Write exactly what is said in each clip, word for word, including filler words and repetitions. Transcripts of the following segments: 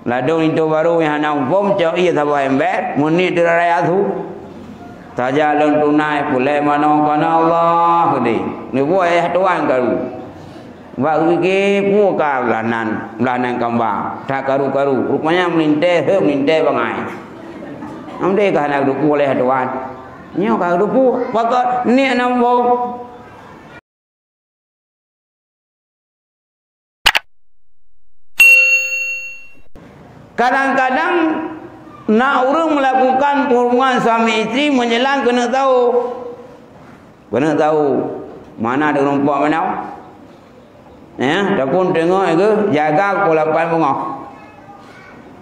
Ladôm linto barô nyang hana muphom, cok ié saboh ember, meuniet teurara asu. Tajak lôn tunai, peureulée manoe kana Allah deh. Neubuet ayah tuan karu. Bak geuge peue ka blah nan, blah nan kamba. That karu-karu. Rupanya meulintée, he meulintée bangai. Nam deh ka hana geuteupeue lé tuan. Nyoe ka geuteupeue. Pakon niet na muphom. Kadang-kadang na ureuëng melakukan hubungan suami istri menjelang keuneuk tao. Keuneuk tao, mana deungon pok meunoe? Ya, ataupun teungoh geuh jaga pukon lapan beungoh.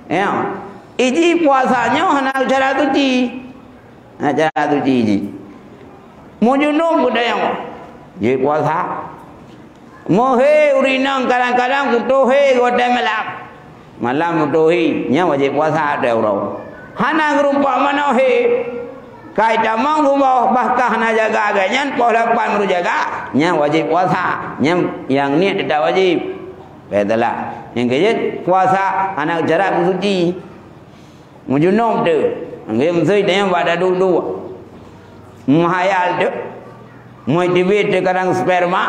Ya. Iji puasa nyoe hana cara suci. Hana cara suci iji. Meujunub geutanyoe, jeuet puasa. Meuhé ureuëng inong kadang-kadang putôh hé watée malam. Malam putôh hé, nyan wajéb puasa watée uroe. Hana geurumpak manoe hé. Kai tamong suboh, bah ka hana jaga agée nyan, poh lapan baru jaga, nyan wajéb puasa. Nyan nyang niet teutap wajéb. Baiklah. Nyang keujeuet, puasa hana cara meusuci. Meujunub teuh. Nggeh meusui tanyoe bak taduek-duek. Meuhayal teuh. Meuteubiet teuh kadang sperma,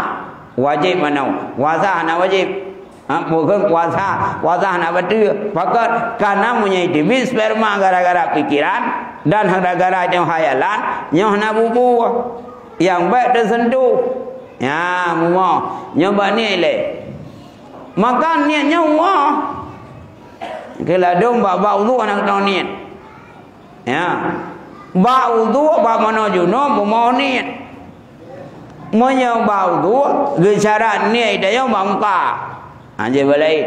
wajéb manoe. Puasa hana wajéb. Ha, bukan puasa, puasa hana bateue. Pakon? Karena meunyoe teubiet sperma gara-gara pikiran dan gara-gara nyoe hayalan, nyoe hana bubu. Nyang bék teuseuntuh. Ya, mumoh. Nyoe bak niet ilée. Maka niet nyoe Allah. Keu ladôm bak, bak udhu hana keudroe niet. Ya. Bak udhu, bak manoe junub, bumoe niet. Meunyoe bak udhu, geusyarat niet tanyoe bak muka. Ha, jeuet bak laén.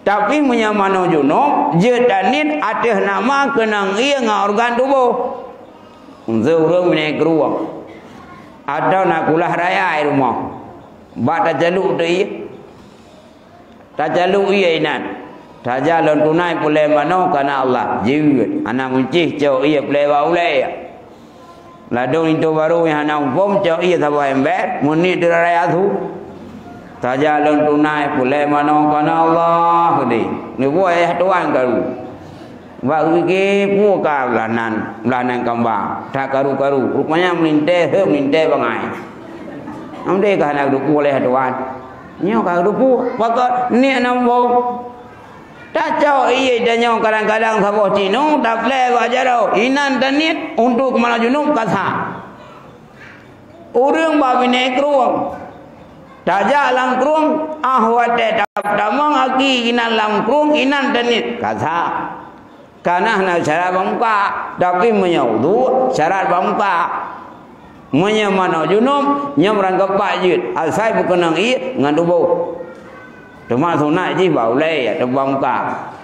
Tapi meunyoe manoe junub, jeuet taniet ateueh nama keunong ié ngon organ tuboh. Unsur ureuëng binéh krueng. Atawa na kulah raya i rumoh. Bak tacaluk teuh ié. Tacaluk ié inan. Tajak lôn tunai peureulée manoe kana Allah. Jeuet. Hana meucih cok ié peureulée bak ulée. Ladôm linto barô nyang hana muphom, cok ié saboh ember, meuniet teurara asu. Tajak lôn tunai peureulée manoe kana Allah deh. Neubuet ayah tuan karu. Bak geuge peue ka blah nan, blah nan kamba, that karu-karu. Rupanya meulintée, he meulintée bangai. Nam deh ka hana geuteupeue lé tuan. Nyoe ka geuteupeue, pakon niet na muphom. Tacok ié tanyoe kadang-kadang saboh tinoe, taplée bak jaroe. Inan taniet untuk keumanoe junub ka sah. Ureuëng bak binéh krueng. Tajak lam krueng, ah watée ta-, tamong aki inan lam krueng, inan taniet. Ka sah. Kana hana syarat bak muka, tapi meunyoe udhu, syarat bak muka. Meunyoe manoe junub, nyoe meurangkap pat jeuet, asai beukeunong ié ngon tuboh. Teuma sunat jih bak ulée, ya, teuma bak muka.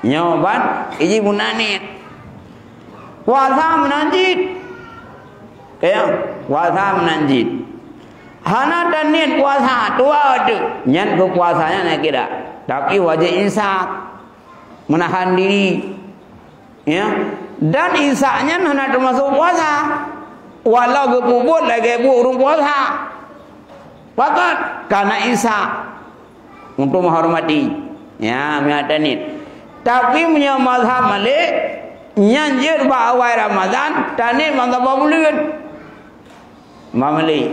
Nyoe ban, iji meunan niet. Puasa meunan cit. Ya, puasa meunan cit. Hana taniet puasa, tuwoe teuk. Nyan keu puasa nyan na kira. Tapi wajéb imsak. Meunahan diri. Ya. Dan imsak nyan hana teumasok puasa. Walau geupeubuet lagée buet ureuëng puasa. Pakon? Kana imsak. Untuk menghormati. Ya, meuhat taniet. Tapi meunyoe mazhab Malik, nyan jeuet bak awai Ramadhan, taniet ban saboh buleuen. Imam Malik.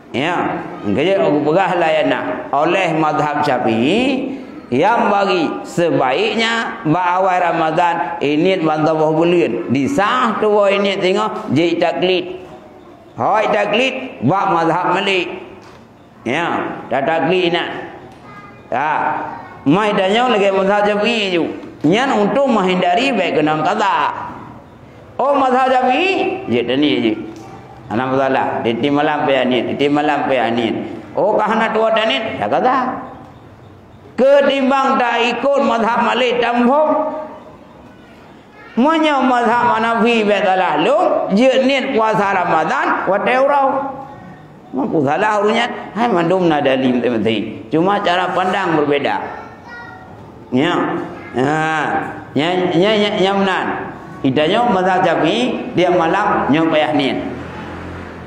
Ya, geujeuet geupeugah layana oleh mazhab Syafi'i, yang bagi sebaiknya bak awai Ramadhan, niet ban saboh buleuen. Disah tuwoe niet singoh, jeuet taklid. Hôi taklid bak mazhab Malik. Ya, tataklid inan. Ya. Mai tanyoe lagée mazhab Syafi'i ju. Nyan untuk menghindari bék keunong qadha. Oh, mazhab Syafi'i, jeuet taniet jih. Hana masalah, tieb-tieb malam payah niet, tieb-tieb malam payah niet. Oh, ka hana tuwoe taniet, ya qadha. Keutimbang taikot mazhab Malik tamuphom. Meunyoe mazhab Hanafi bék salah lom, jeuet niet puasa Ramadhan watée uroe. Meunyoe salah ureuëng nyan, hai mandum na dalil meusti. Cuma cara pandang berbeda. Ya. Ha. Nya, nya, nya, nya meunan. Geutanyoe mazhab Syafi'i, tieb malam nyoe payah niet.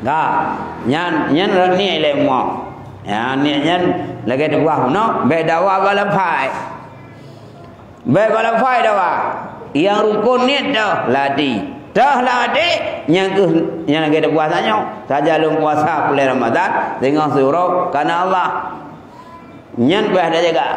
Ka. Nyan, nyan rot niet ilée mumoh. Ya, niet nyan lagée tugaih bunoe, bék dakwa bak lafai. Bèk balafai dawa. Nyang rukon niet toh lati. Toh lati, nyang keuh, nyang lagèe puasa nyoe. Saja lôn puasa buleuen Ramadan, singoh siuroe kareuna Allah. Nyan payah tajaga.